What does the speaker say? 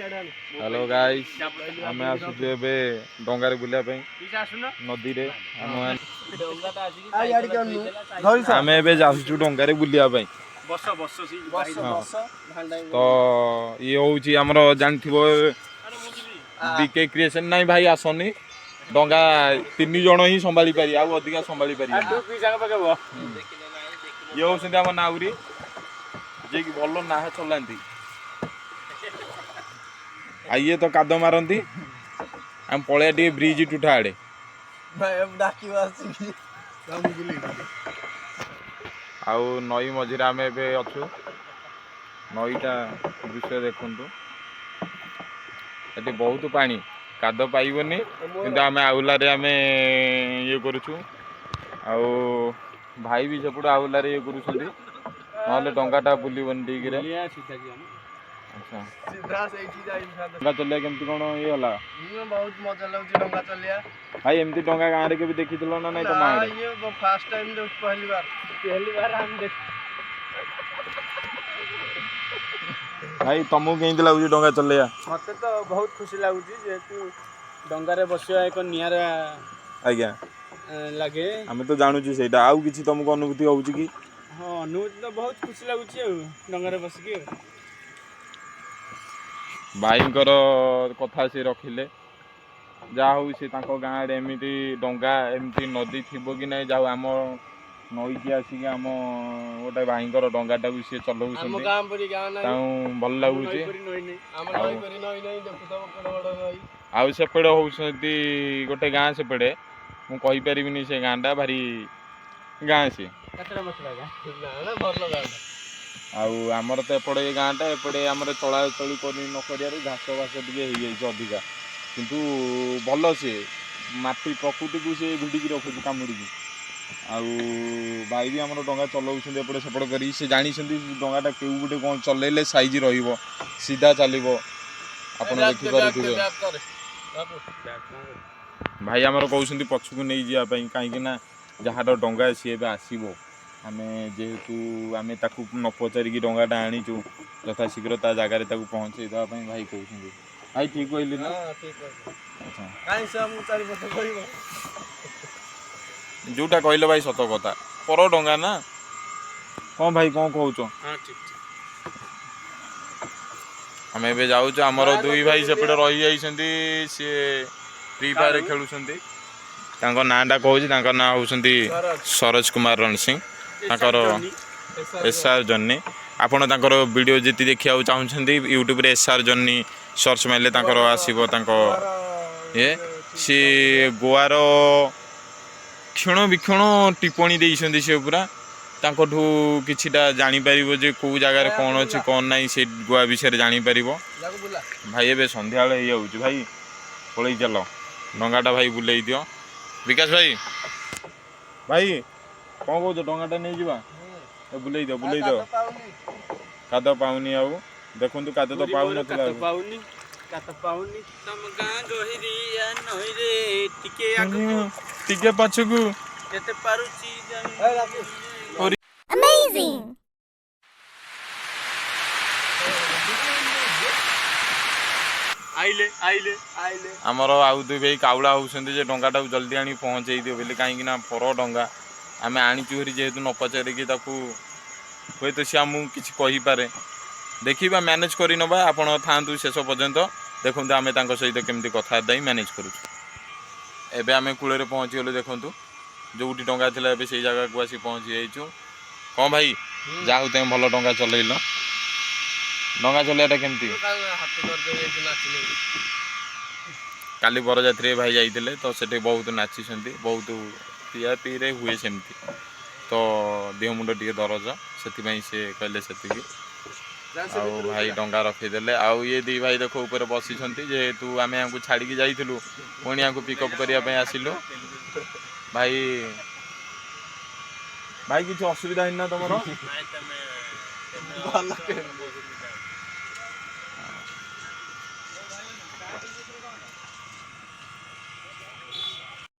Hello guys, ଆମେ ଆସୁଛୁ ଏବେ ଡଙ୍ଗାରେ ବୁଲିବା ପାଇଁ ନଦୀରେ। ଆମେ ଏବେ ଯାଉଛୁ ଡଙ୍ଗାରେ ବୁଲିବା ପାଇଁ। ବସ ବସ। ହଁ। ତ ଇଏ ହଉଛି ଆମର ଜାଣିଥିବ ବିକେ କ୍ରିଏସନ। ନାଇଁ ଭାଇ, ଆସନି। ଡଙ୍ଗା ତିନି ଜଣ ହିଁ ସମ୍ଭାଳି ପାରିବେ, ଆଉ ଅଧିକା ସମ୍ଭାଳି ପାରିବେ। ଇଏ ହଉଛନ୍ତି ଆମ ନାଉରୀ, ଯିଏକି ଭଲ ନାହା ଚଲାନ୍ତି। ଆଉ ଇଏ ତ କାଦ ମାରନ୍ତି। ଆମେ ପଳେଇବା ଟିକେ ବ୍ରିଜ ଟୁଠା ଆଡେ। ଡାକିବ ଆସିକି। ଆଉ ନଈ ମଝିରେ ଆମେ ଏବେ ଅଛୁ। ନଈଟା ଦୃଶ୍ୟ ଦେଖନ୍ତୁ। ଏଠି ବହୁତ ପାଣି, କାଦ ପାଇବନି, କିନ୍ତୁ ଆମେ ଆଉଲାରେ ଆମେ ଇଏ କରୁଛୁ। ଆଉ ଭାଇ ବି ସେପଟୁ ଆଉଲାରେ ଇଏ କରୁଛନ୍ତି, ନହେଲେ ଡଙ୍ଗାଟା ବୁଲିବନି ଠିକରେ। ଆଚ୍ଛା। ସିଧା ସେଇଠି ଯାଇ। ଡଙ୍ଗା ଚଲେଇବା କେମିତି କ'ଣ ଇଏ ହେଲା? ବହୁତ ମଜା ଲାଗୁଛି ଡଙ୍ଗା ଚଲେଇବା। ଭାଇ, ଏମିତି ଡଙ୍ଗା ଗାଁରେ କେବେ ଦେଖିଥିଲ ନା ନାଇଁ ତମ ଆଡ଼େ? ଇଏ ଫାର୍ଷ୍ଟ ଟାଇମ୍ ଦେଖୁଛି, ପହଲି ବାର। ପହଲି ବାର ଆମେ ଦେଖ। ଭାଇ, ତମକୁ କେମିତି ଲାଗୁଛି ଡଙ୍ଗା ଚଲେଇବା? ମତେ ତ ବହୁତ ଖୁସି ଲାଗୁଛି, ଯେହେତୁ ଡଙ୍ଗାରେ ବସିବା ଏକ ନିଆରା ଲାଗେ। ଆମେ ତ ଜାଣୁଛୁ ସେଇଟା। ଆଉ କିଛି ତମକୁ ଅନୁଭୂତି ହଉଛି କି? ହଁ, ଅନୁଭୂତି ତ ବହୁତ ଖୁସି ଲାଗୁଛି ଆଉ ଡଙ୍ଗାରେ ବସିକି ଆଉ। ଭାଇଙ୍କର କଥା ସେ ରଖିଲେ। ଯାହା ହଉ, ସେ ତାଙ୍କ ଗାଁରେ ଏମିତି ଡଙ୍ଗା, ଏମିତି ନଦୀ ଥିବ କି ନାହିଁ। ଯାଉ ଆମ ନଈକି ଆସିକି ଆମ ଗୋଟେ ଭାଇଙ୍କର ଡଙ୍ଗାଟାକୁ ସିଏ ଆମ ଚଲଉଛନ୍ତି। ଗାଁ ପରି ଗାଁ ନାହିଁ। ତାଙ୍କୁ ଭଲ ଲାଗୁଛି। ନଈ ପରି ନଈ ନାହିଁ। ଆମ ନଈ ପରି ନଈ ନାହିଁ। ଦେଖୁଥିବ କେଡ଼େ ବଡ଼ ନଈ। ଆଉ ସେପଟେ ହଉଛନ୍ତି ଗୋଟେ ଗାଁ ସେପଟେ, ମୁଁ କହିପାରିବିନି ସେ ଗାଁଟା, ଭାରି ଗାଁ ସିଏ। କାଚରା ମଚରା ଗାଁ। ନା ନା, ଭଲ ଗାଁଟା। ଆଉ ଆମର ତ ଏପଟେ ଏ ଗାଁଟା, ଏପଟେ ଆମର ଚଳାଚଳି କରି ନ କରିବାରୁ ଘାସ ଫାସ ଟିକେ ହେଇଯାଇଛି ଅଧିକା। କିନ୍ତୁ ଭଲ ସିଏ, ମାଟି ପ୍ରକୃତିକୁ ସିଏ ଭିଡ଼ିକି ରଖୁଛି କାମୁଡ଼ିକି। ଆଉ ଭାଇ ବି ଆମର ଡଙ୍ଗା ଚଲାଉଛନ୍ତି ଏପଟେ ସେପଟେ କରିକି। ସେ ଜାଣିଛନ୍ତି ଡଙ୍ଗାଟା କେଉଁ ଗୋଟେ କ'ଣ ଚଲେଇଲେ ସାଇଜ୍ ରହିବ, ସିଧା ଚାଲିବ। ଆପଣ ଦେଖିପାରୁଥିବେ। ଭାଇ ଆମର କହୁଛନ୍ତି ପଛକୁ ନେଇଯିବା ପାଇଁ, କାହିଁକି ନା ଯାହାର ଡଙ୍ଗା ସିଏ ଏବେ ଆସିବ। ଆମେ ଯେହେତୁ ଆମେ ତାକୁ ନ ପଚାରିକି ଡଙ୍ଗାଟା ଆଣିଛୁ, ଯଥାଶୀଘ୍ର ତା ଜାଗାରେ ତାକୁ ପହଞ୍ଚେଇ ଦେବା ପାଇଁ ଭାଇ କହୁଛନ୍ତି। ଭାଇ, ଠିକ କହିଲି ନା? ହଁ, ଠିକ କହିଲ। ଆଚ୍ଛା। କାହିଁ ସେ ଆମକୁ ଚାରିପଟ କହିବ? ଯୋଉଟା କହିଲ ଭାଇ ସତ କଥା। ପର ଡଙ୍ଗା ନା କ'ଣ ଭାଇ, କ'ଣ କହୁଛ? ହଁ, ଠିକ ଠିକ। ଆମେ ଏବେ ଯାଉଛୁ। ଆମର ଦୁଇ ଭାଇ ସେପଟେ ରହିଯାଇଛନ୍ତି, ସିଏ ଫ୍ରି ଫାୟାର ଖେଳୁଛନ୍ତି। ତାଙ୍କ ନାଁଟା କହୁଛି। ତାଙ୍କ ନାଁ ହେଉଛନ୍ତି ସରୋଜ କୁମାର ରଣସିଂ, ତାଙ୍କର ଏସ୍ ଆର୍ ଜନ୍ନି। ଆପଣ ତାଙ୍କର ଭିଡ଼ିଓ ଯଦି ଦେଖିବାକୁ ଚାହୁଁଛନ୍ତି, ୟୁଟ୍ୟୁବରେ ଏସ୍ ଆର୍ ଜନ୍ନି ସର୍ଚ୍ଚ ମାରିଲେ ତାଙ୍କର ଆସିବ। ତାଙ୍କ ଇଏ ସିଏ ଗୋଆର କ୍ଷଣ ବିକ୍ଷଣ ଟିପ୍ପଣୀ ଦେଇଛନ୍ତି। ସେ ପୁରା ତାଙ୍କଠୁ କିଛିଟା ଜାଣିପାରିବ ଯେ କେଉଁ ଜାଗାରେ କ'ଣ ଅଛି, କ'ଣ ନାହିଁ, ସେ ଗୋଆ ବିଷୟରେ ଜାଣିପାରିବ। ବୁଲା। ଭାଇ, ଏବେ ସନ୍ଧ୍ୟାବେଳେ ହେଇଯାଉଛି। ଭାଇ, ପଳେଇ ଚାଲ। ଡଙ୍ଗାଟା ଭାଇ ବୁଲେଇ ଦିଅ। ବିକାଶ ଭାଇ, ଭାଇ କ'ଣ କହୁଛ? ଡଙ୍ଗାଟା ନେଇଯିବା? ଏ ବୁଲେଇ ଦିଅ, ବୁଲେଇ ଦିଅ। ପାଉନି। କାଦ ପାଉନି। ଆଉ ଦେଖନ୍ତୁ, କାଦ ତ ପାଉନଥିଲା। କାତ ପାଉନି, କାତ ପାଉନି। ତମ ଗାଁ ଗହିରିଆ ନଈରେ ଟିକେ ଆଗକୁ ଟିକେ ପଛକୁ। ଯେତେ ପାରୁଛି। Amazing! ଆଇଲେ ଆଇଲେ ଆଇଲେ। ଆମର ଆଉ ଦୁଇ ଭାଇ କାଉଳା ହେଉଛନ୍ତି ଯେ ଡଙ୍ଗାଟାକୁ ଜଲ୍ଦି ଆଣି ପହଞ୍ଚେଇ ଦିଅ ବୋଲି, କାହିଁକି ନା ପର ଡଙ୍ଗା ଆମେ ଆଣିଛୁ ହେରି ଯେହେତୁ ନ ପଚାରିକି ତାକୁ, ହୁଏତ ସିଏ ଆମକୁ କିଛି କହିପାରେ। ଦେଖିବା, ମ୍ୟାନେଜ୍ କରିନେବା। ଆପଣ ଥାଆନ୍ତୁ ଶେଷ ପର୍ଯ୍ୟନ୍ତ, ଦେଖନ୍ତୁ ଆମେ ତାଙ୍କ ସହିତ କେମିତି କଥାବାର୍ତ୍ତା ହେଇ ମ୍ୟାନେଜ୍ କରୁଛୁ। ଏବେ ଆମେ କୂଳରେ ପହଞ୍ଚିଗଲୁ। ଦେଖନ୍ତୁ, ଯେଉଁଠି ଡଙ୍ଗା ଥିଲା, ଏବେ ସେଇ ଜାଗାକୁ ଆସି ପହଞ୍ଚି ଯାଇଛୁ। କ'ଣ ଭାଇ, ଯାହା ହଉ ତମେ ଭଲ ଡଙ୍ଗା ଚଲେଇଲ। ଡଙ୍ଗା ଚଲେଇବାଟା କେମିତି? ହାତ ଦରଜ ହେଇଯାଇଛି ନାଚିଲେ। କାଲି ବରଯାତ୍ରୀରେ ଭାଇ ଯାଇଥିଲେ ତ ସେଠି ବହୁତ ନାଚିଛନ୍ତି। ବହୁତ ପିଆ ପିଇରେ ହୁଏ ସେମିତି ତ ଦେହ ମୁଣ୍ଡ ଟିକେ ଦରଜ, ସେଥିପାଇଁ ସେ କହିଲେ ସେତିକି। ଆଉ ଭାଇ ଡଙ୍ଗା ରଖିଦେଲେ। ଆଉ ଇଏ ଦି ଭାଇ ଦେଖ ଉପରେ ବସିଛନ୍ତି। ଯେହେତୁ ଆମେ ୟାଙ୍କୁ ଛାଡ଼ିକି ଯାଇଥିଲୁ, ପୁଣି ୟାଙ୍କୁ ପିକଅପ୍ କରିବା ପାଇଁ ଆସିଲୁ। ଭାଇ, ଭାଇ, କିଛି ଅସୁବିଧା ହେଇନି ନା ତମର? ଭଲ।